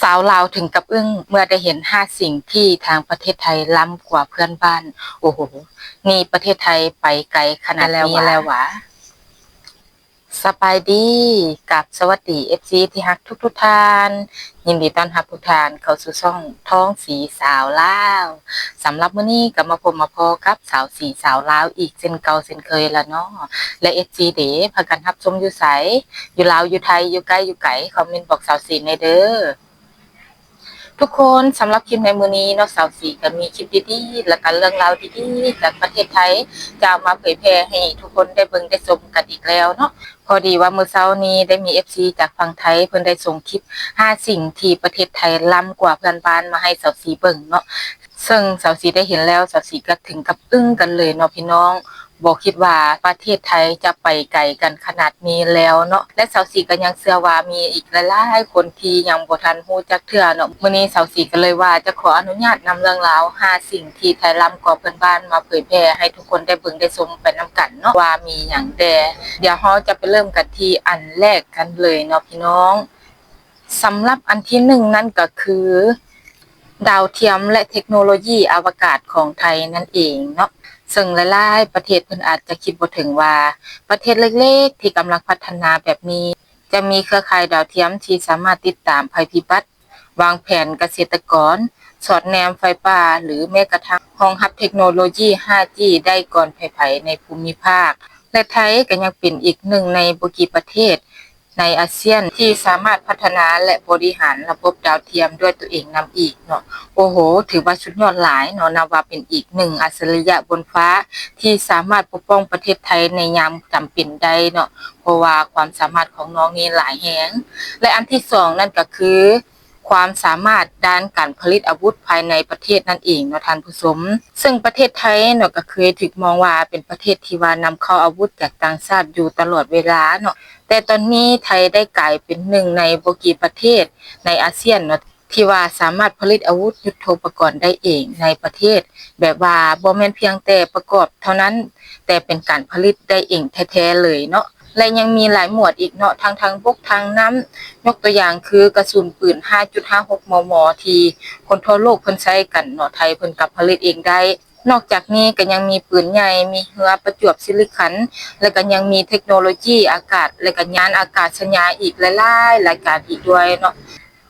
ຊາວລາວເຖິງກັບອຶ້ງເມື່ອໄດ້ເຫັນຫ້າສິ່ງທີ່ທາງປະເທດໄທລ້ຳກວ່າເພື່ອນບ້ານ. ໂອ້ໂຫ ນີ້ປະເທດໄທໄປໄກຂະໜາດນີ້ແລ້ວຫວາ? ສະບາຍດີ ກັບສະຫວັດດີ ເອັຟຊີ ທີ່ຮັກທຸກໆທ່ານ. ຍິນດີຕ້ອນຮັບທຸກທ່ານເຂົ້າສູ່ຊ່ອງທອງສີສາວລາວ. ສຳລັບມື້ນີ້ກໍມາພົບມາພໍ້ກັບສາວສີສາວລາວອີກເຊັ່ນເກົ່າເຊັ່ນເຄີຍລະເນາະ. ແລະ ເອັຟຊີ ເດ ພາກັນຮັບຊົມຢູ່ໃສ? ຢູ່ລາວ ຢູ່ໄທ ຢູ່ໃກ້ຢູ່ໄກ ຄອມເມັນບອກສາວສີແດ່ເດີ. ທຸກຄົນ ສຳລັບຄລິບໃນມື້ນີ້ເນາະ ສາວສີກໍມີຄລິບດີໆ ແລະກໍເລື່ອງລາວດີໆ ຈາກປະເທດໄທ ຈະເອົາມາເຜີຍແຜ່ໃຫ້ທຸກຄົນໄດ້ເບິ່ງໄດ້ຊົມກັນອີກແລ້ວເນາະ. ພໍດີວ່າມື້ເຊົ້ານີ້ໄດ້ມີ ເອັຟຊີ ຈາກຝັ່ງໄທ ເພິ່ນໄດ້ສົ່ງຄລິບຫ້າສິ່ງທີ່ປະເທດໄທລ້ຳກວ່າເພື່ອນບ້ານມາໃຫ້ສາວສີເບິ່ງເນາະ. ເຊິ່ງສາວສີໄດ້ເຫັນແລ້ວ ສາວສີກໍເຖິງກັບອຶ້ງກັນເລີຍເນາະພີ່ນ້ອງ. ບໍ່ຄິດວ່າປະເທດໄທຈະໄປໄກກັນຂະໜາດນີ້ແລ້ວເນາະ ແລະ ສາວສີກໍຍັງເຊື່ອວ່າມີອີກຫຼາຍໆຄົນທີ່ຍັງບໍ່ທັນຮູ້ຈັກເທື່ອເນາະ. ມື້ນີ້ສາວສີກໍເລີຍວ່າຈະຂໍອະນຸຍາດນຳເລື່ອງລາວຫ້າສິ່ງທີ່ໄທລ້ຳກວ່າເພື່ອນບ້ານມາເຜີຍແຜ່ໃຫ້ທຸກຄົນໄດ້ເບິ່ງໄດ້ຊົມໄປນຳກັນເນາະ ວ່າມີຫຍັງແດ່. ດຽວເຮົາຈະໄປເລີ່ມກັນທີ່ອັນແລກກັນເລີຍເນາະພີ່ນ້ອງ. ສຳລັບອັນທີໜຶ່ງນັ້ນກໍຄື ດາວທຽມ ແລະ ເທັກໂນໂລຢີອະວະກາດຂອງໄທນັ້ນເອງເນາະ. ເຊິ່ງຫຼາຍໆປະເທດເພິ່ນອາດຈະຄິດບໍ່ເຖິງວ່າ ປະເທດເລັກໆທີ່ກຳລັງພັດທະນາແບບນີ້ ຈະມີເຄືອຂ່າຍດາວທຽມທີ່ສາມາດຕິດຕາມໄພພິບັດ, ວາງແຜນກະເສດຕະກອນ, ສອດແນມໄຟປ່າ ຫຼື ແມ້ກະທັ່ງຮອງຮັບເທັກໂນໂລຢີ ຫ້າຈີ ໄດ້ກ່ອນໃຜໆໃນພູມິພາກ. ແລະ ໄທກໍຍັງເປັນອີກໜຶ່ງໃນບໍ່ກີ່ປະເທດ ໃນອາຊຽນທີ່ສາມາດພັດທະນາ ແລະ ບໍລິຫານລະບົບດາວທຽມດ້ວຍຕົວເອງນຳອີກເນາະ. ໂອ້ໂຫ ຖືວ່າສຸດຍອດຫຼາຍເນາະ, ນັບວ່າເປັນອີກໜຶ່ງອັດສະລິຍະບົນຟ້າທີ່ສາມາດປົກປ້ອງປະເທດໄທໃນຍາມຈຳເປັນໄດ້ເນາະ, ເພາະວ່າຄວາມສາມາດຂອງນ້ອງນີ້ຫຼາຍແຮງ. ແລະ ອັນທີສອງນັ້ນກໍຄື ຄວາມສາມາດດ້ານການຜະລິດອາວຸດພາຍໃນປະເທດນັ້ນເອງເນາະທ່ານຜູ້ຊົມ. ເຊິ່ງປະເທດໄທເນາະ ກໍເຄີຍຖືກມອງວ່າເປັນປະເທດທີ່ວ່ານຳເຂົ້າອາວຸດຈາກຕ່າງຊາດຢູ່ຕະຫຼອດເວລາເນາະ, ແຕ່ຕອນນີ້ໄທໄດ້ກາຍເປັນໜຶ່ງໃນບໍ່ກີ່ປະເທດໃນອາຊຽນເນາະ ທີ່ວ່າສາມາດຜະລິດອາວຸດຍຸດໂທປະກອນໄດ້ເອງໃນປະເທດ, ແບບວ່າບໍ່ແມ່ນພຽງແຕ່ປະກອບເທົ່ານັ້ນ, ແຕ່ເປັນການຜະລິດໄດ້ເອງແທ້ໆເລີຍເນາະ. ແລະ ຍັງມີຫຼາຍໝວດອີກເນາະ, ທັງທາງບົກ, ທາງນ້ຳ, ຍົກຕົວຢ່າງຄືກະສຸນປືນ ຫ້າຈຸດຫ້າຫົກ ມມ ທີ່ຄົນທົ່ວໂລກເພິ່ນໃຊ້ກັນເນາະ, ໄທເພິ່ນກໍຜະລິດເອງໄດ້. ນອກຈາກນີ້ກໍຍັງມີປືນໃຫຍ່, ມີເຮືອປະຈວບຊີລິຂັນ, ແລະ ກໍຍັງມີເທັກໂນໂລຢີອາກາດ ແລະ ກໍຍານອາກາດສະຍານອີກຫຼາຍໆລາຍການອີກດ້ວຍເນາະ.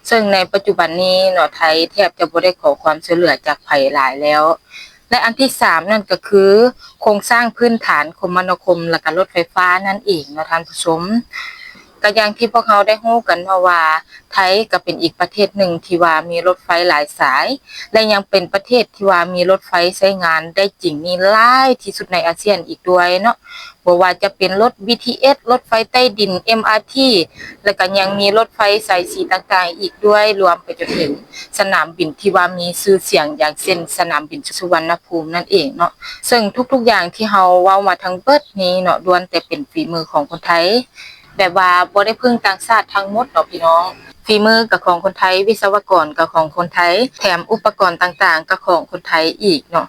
ເຊິ່ງໃນປັດຈຸບັນນີ້ເນາະ ໄທແທບຈະບໍ່ໄດ້ຂໍຄວາມຊ່ວຍເຫຼືອຈາກໃຜຫຼາຍແລ້ວ. ແລະ ອັນທີສາມນັ້ນກໍຄື ໂຄງສ້າງພື້ນຖານຄົມມະນາຄົມ ແລະ ກະລົດໄຟຟ້ານັ້ນເອງເນາະທ່ານຜູ້ຊົມ. ກະຢ່າງທີ່ພວກເຮົາໄດ້ຮູ້ກັນເນາະວ່າ ໄທກໍເປັນອີກປະເທດໜຶ່ງທີ່ວ່າມີລົດໄຟຫຼາຍສາຍ ແລະ ຍັງເປັນປະເທດທີ່ວ່າມີລົດໄຟໃຊ້ງານໄດ້ຈິງນີ້ຫຼາຍທີ່ສຸດໃນອາຊຽນອີກດ້ວຍເນາະ. ບໍ່ວ່າຈະເປັນລົດ ບີທີເອສ ລົດໄຟໃຕ້ດິນ ເອັມອາທີ ແລະ ກໍຍັງມີລົດໄຟສາຍສີຕ່າງໆອີກດ້ວຍ, ລວມໄປຈົນເຖິງສະໜາມບິນທີ່ວ່າມີຊື່ສຽງ ຢ່າງເຊັ່ນ ສະໜາມບິນສຸວັນນະພູມນັ້ນເອງເນາະ. ເຊິ່ງທຸກໆຢ່າງທີ່ເຮົາເວົ້າມາທັງເບິດນີ້ເນາະ ລ້ວນແຕ່ເປັນຝີມືຂອງຄົນໄທ, ແບບວ່າບໍ່ໄດ້ເພິ່ງຕ່າງຊາດທັງໝົດເນາະພີ່ນ້ອງ. ຝີມືກໍຂອງຄົນໄທ, ວິສະວະກອນກໍຂອງຄົນໄທ, ແຖມອຸປະກອນຕ່າງໆກໍຂອງຄົນໄທອີກເນາະ.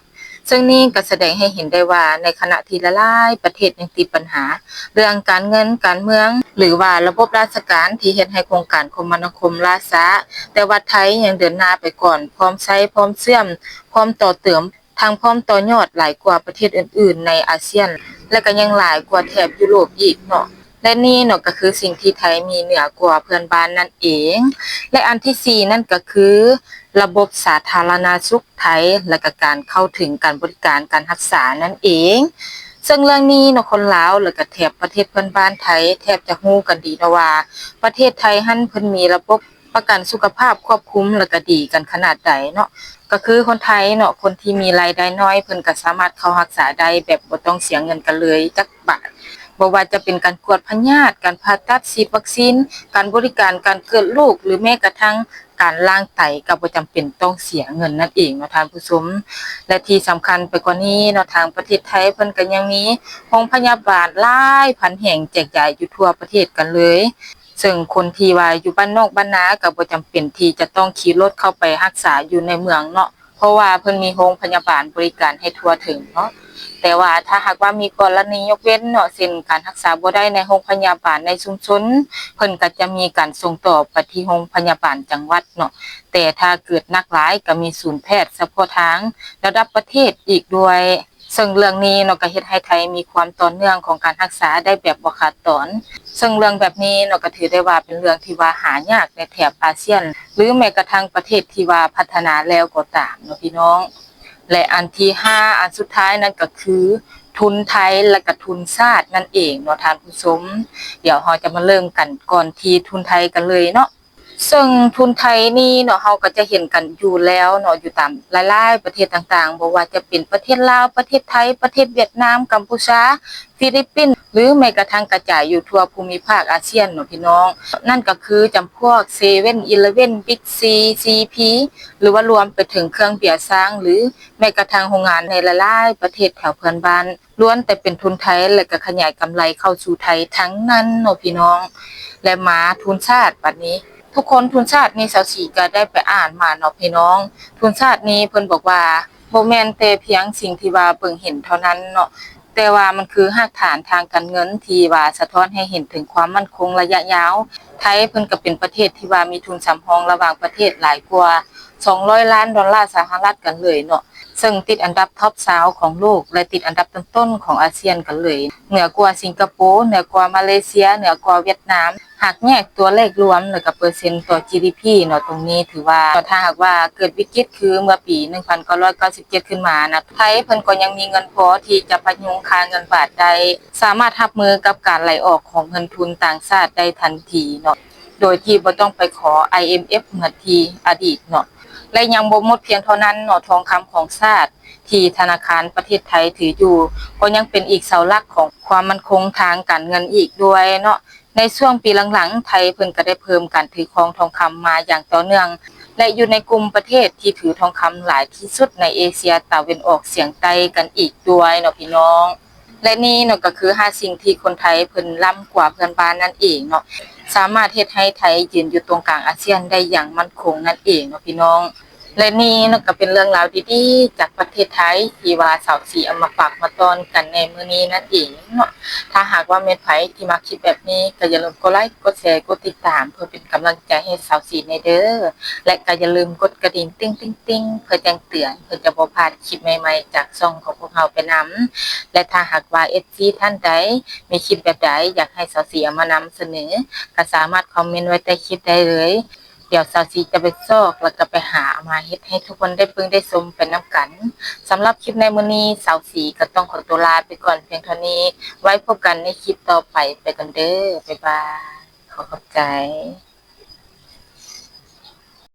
ເຊິ່ງນີ້ກໍສະແດງໃຫ້ເຫັນໄດ້ວ່າ ໃນຂະນະທີ່ຫຼາຍໆປະເທດຍັງຕິດບັນຫາເລື່ອງການເງິນການເມືອງ ຫຼືວ່າລະບົບລາຊະການທີ່ເຮັດໃຫ້ໂຄງການຄົມມະນາຄົມລ້າຊ້າ, ແຕ່ວ່າໄທຍັງເດີນໜ້າໄປກ່ອນ, ພ້ອມໃຊ້, ພ້ອມເຊື່ອມ, ພ້ອມຕໍ່ເຕີມ, ທັງພ້ອມຕໍ່ຍອດຫຼາຍກວ່າປະເທດອື່ນໆໃນອາຊຽນ ແລະ ກໍຍັງຫຼາຍກວ່າແຖບຢູໂຣບອີກເນາະ. ແລະ ນີ້ເນາະ ກໍຄືສິ່ງທີ່ໄທມີເໜືອກວ່າເພື່ອນບ້ານນັ້ນເອງ. ແລະ ອັນທີສີ່ນັ້ນກໍຄື ລະບົບສາທາລະນະສຸກໄທ ແລະ ກະການເຂົ້າເຖິງການບໍລິການການຮັກສານັ້ນເອງ. ເຊິ່ງເລື່ອງນີ້ເນາະ ຄົນລາວ ແລະ ກະແຖບປະເທດເພື່ອນບ້ານໄທ ແທບຈະຮູ້ກັນດີເນາະວ່າ ປະເທດໄທຫັ້ນເພິ່ນມີລະບົບປະກັນສຸຂະພາບຄວບຄຸມ ແລະ ກະດີກັນຂະໜາດໃດເນາະ. ກະຄືຄົນໄທເນາະ ຄົນທີ່ມີລາຍໄດ້ນ້ອຍ ເພິ່ນກະສາມາດເຂົ້າຮັກສາໄດ້ແບບບໍ່ຕ້ອງເສຍເງິນກັນເລີຍຈັກບາດ. ບໍ່ວ່າຈະເປັນການກວດພະຍາດ, ການຜ່າຕັດ, ສີດວັກຊີນ, ການບໍລິການການເກີດລູກ ຫຼື ແມ້ກະທັ່ງການລ້າງໄຕກໍບໍ່ຈຳເປັນຕ້ອງເສຍເງິນນັ້ນເອງເນາະທ່ານຜູ້ຊົມ. ແລະ ທີ່ສຳຄັນໄປກວ່ານີ້ເນາະ ທາງປະເທດໄທເພິ່ນກໍຍັງມີໂຮງພະຍາບານຫຼາຍພັນແຫ່ງແຈກຢາຍຢູ່ທົ່ວປະເທດກັນເລີຍ. ເຊິ່ງຄົນທີ່ວ່າຢູ່ບ້ານນອກບ້ານນາກໍບໍ່ຈຳເປັນທີ່ຈະຕ້ອງຂີ່ລົດເຂົ້າໄປຮັກສາຢູ່ໃນເມືອງເນາະ, ເພາະວ່າເພິ່ນມີໂຮງພະຍາບານບໍລິການໃຫ້ທົ່ວເຖິງເນາະ. ແຕ່ວ່າຖ້າຫາກວ່າມີກໍລະນີຍົກເວັ້ນເນາະ ເຊັ່ນ ການຮັກສາບໍ່ໄດ້ໃນໂຮງພະຍາບານໃນຊຸມຊົນ ເພິ່ນກໍຈະມີການສົ່ງຕໍ່ໄປທີ່ໂຮງພະຍາບານຈັງຫວັດເນາະ. ແຕ່ຖ້າເກີດໜັກຫຼາຍກໍມີສູນແພດສະເພາະທາງລະດັບປະເທດອີກດ້ວຍ. ເຊິ່ງເລື່ອງນີ້ເນາະ ກໍເຮັດໃຫ້ໄທມີຄວາມຕໍ່ເນື່ອງຂອງການຮັກສາໄດ້ແບບບໍ່ຂາດຕອນ. ເຊິ່ງເລື່ອງແບບນີ້ເນາະ ກໍຖືໄດ້ວ່າເປັນເລື່ອງທີ່ວ່າຫາຍາກໃນແຖບອາຊຽນ ຫຼື ແມ້ກະທັງປະເທດທີ່ວ່າພັດທະນາແລ້ວກໍຕາມເນາະພີ່ນ້ອງ. ແລະ ອັນທີຫ້າ ອັນສຸດທ້າຍນັ້ນກໍຄື ທຶນໄທ ແລະ ກະທຶນຊາດນັ້ນເອງເນາະທ່ານຜູ້ຊົມ. ດຽວເຮົາຈະມາເລີ່ມກັນກ່ອນທີ່ທຶນໄທກັນເລີຍເນາະ. ເຊິ່ງທຶນໄທນີ້ເນາະ ເຮົາກໍຈະເຫັນກັນຢູ່ແລ້ວເນາະ ຢູ່ຕາມຫຼາຍໆປະເທດຕ່າງໆ ບໍ່ວ່າຈະເປັນປະເທດລາວ, ປະເທດໄທ, ປະເທດຫວຽດນາມ, ກຳປູຊາ, ຟີລິບປິນ ຫຼື ແມ້ກະທັງກະຈາຍຢູ່ທົ່ວພູມິພາກອາຊຽນເນາະພີ່ນ້ອງ. ນັ້ນກໍຄືຈຳພວກເຊເວັ່ນອີເລເວັ່ນ, ບິກຊີ, ຊີພີ ຫຼືວ່າລວມໄປເຖິງເຄື່ອງເບຍຊ້າງ ຫຼື ແມ້ກະທັງໂຮງງານໃນຫຼາຍໆປະເທດແຖວເພື່ອນບ້ານ ລ້ວນແຕ່ເປັນທຶນໄທ ແລະ ກໍຂະຫຍາຍກຳໄລເຂົ້າສູ່ໄທທັງນັ້ນເນາະພີ່ນ້ອງ. ແລະ ມາທຶນຊາດບັດນີ້ ທຸກຄົນ ທຶນຊາດນີ້ ສາວສີກໍໄດ້ໄປອ່ານມາເນາະພີ່ນ້ອງ. ທຶນຊາດນີ້ເພິ່ນບອກວ່າ ບໍ່ແມ່ນແຕ່ພຽງສິ່ງທີ່ວ່າເບິ່ງເຫັນເທົ່ານັ້ນເນາະ ແຕ່ວ່າມັນຄືຮາກຖານທາງການເງິນທີ່ວ່າສະທ້ອນໃຫ້ເຫັນເຖິງຄວາມໝັ້ນຄົງໄລຍະຍາວ. ໄທເພິ່ນກໍເປັນປະເທດທີ່ວ່າມີທຶນສຳຮອງລະຫວ່າງປະເທດຫຼາຍກວ່າສອງຮ້ອຍລ້ານດອນລາສະຫະລັດກັນເລີຍເນາະ. ເຊິ່ງຕິດອັນດັບທັອບຊາວຂອງໂລກ ແລະ ຕິດອັນດັບຕົ້ນໆຂອງອາຊຽນກັນເລີຍ, ເໜືອກວ່າສິງກະໂປ, ເໜືອກວ່າມາເລເຊຍ, ເໜືອກວ່າຫວຽດນາມ. ຫາກແຍກຕົວເລກລວມ ແລະ ກະເປີເຊັນຕໍ່ ຈີດີພີ ເນາະ ຕົງນີ້ຖືວ່າ ຖ້າຫາກວ່າເກີດວິກິດຄືເມື່ອປີໜຶ່ງພັນເກົ້າຮ້ອຍເກົ້າສິບເຈັດຂຶ້ນມານະ, ໄທເພິ່ນກໍຍັງມີເງິນພໍທີ່ຈະພະຍຸງຄ່າເງິນບາດໄດ້, ສາມາດຮັບມືກັບການໄຫຼອອກຂອງເງິນທຶນຕ່າງຊາດໄດ້ທັນທີເນາະ ໂດຍທີ່ບໍ່ຕ້ອງໄປຂໍ ໄອເອັມເອັຟ ເໝືອນທີ່ອະດີດເນາະ. ແລະ ຍັງບໍ່ໝົດພຽງເທົ່ານັ້ນເນາະ, ທອງຄຳຂອງຊາດທີ່ທະນາຄານປະເທດໄທຖືຢູ່ ກໍຍັງເປັນອີກເສົາຫຼັກຂອງຄວາມໝັ້ນຄົງທາງການເງິນອີກດ້ວຍເນາະ. ໃນຊ່ວງປີຫຼັງໆ ໄທເພິ່ນກໍໄດ້ເພີ່ມການຖືຄອງທອງຄຳມາຢ່າງຕໍ່ເນື່ອງ ແລະ ຢູ່ໃນກຸ່ມປະເທດທີ່ຖືທອງຄຳຫຼາຍທີ່ສຸດໃນເອເຊຍຕາເວັນອອກສຽງໃຕ້ກັນອີກດ້ວຍເນາະພີ່ນ້ອງ. ແລະ ນີ້ເນາະ ກໍຄືຫ້າສິ່ງທີ່ຄົນໄທເພິ່ນລ້ຳກວ່າເພື່ອນບ້ານນັ້ນເອງເນາະ, ສາມາດເຮັດໃຫ້ໄທຢືນຢູ່ຕົງກາງອາຊຽນໄດ້ຢ່າງໝັ້ນຄົງນັ້ນເອງເນາະພີ່ນ້ອງ. ແລະ ນີ້ເນາະ ກໍເປັນເລື່ອງລາວດີໆຈາກປະເທດໄທ ທີ່ວ່າສາວສີເອົາມາຝາກມາຕ້ອນກັນໃນມື້ນີ້ນັ້ນເອງເນາະ. ຖ້າຫາກວ່າແມ່ນໃຜທີ່ມັກຄລິບແບບນີ້ ກໍຢ່າລືມກົດໄລ, ກົດແຊ, ກົດຕິດຕາມ ເພື່ອເປັນກຳລັງໃຈໃຫ້ສາວສີແດ່ເດີ້ ແລະ ກໍຢ່າລືມກົດກະດິ່ງຕິ່ງໆໆ ເພື່ອແຈ້ງເຕືອນ ເພື່ອຈະບໍ່ພາດຄລິບໃໝ່ໆຈາກຊ່ອງຂອງພວກເຮົາໄປນຳ. ແລະ ຖ້າຫາກວ່າເອັຟຊີທ່ານໃດມີຄລິບແບບໃດຢາກໃຫ້ສາວສີເອົາມານຳສະເໜີ ກໍສາມາດຄອມເມັນໄວ້ໃຕ້ຄລິບໄດ້ເລີຍ. ດຽວສາວສີຈະໄປຊອກ ແລ້ວກໍໄປຫາເອົາມາເຮັດໃຫ້ທຸກຄົນໄດ້ເບິ່ງໄດ້ຊົມໄປນຳກັນ. ສຳລັບຄລິບໃນມື້ນີ້ ສາວສີກໍຕ້ອງຂໍຕົວລາໄປກ່ອນພຽງເທົ່ານີ້. ໄວ້ພົບກັນໃນຄລິບຕໍ່ໄປ. ໄປກ່ອນເດີ້. ບາຍບາຍ. ຂໍຂອບໃຈ.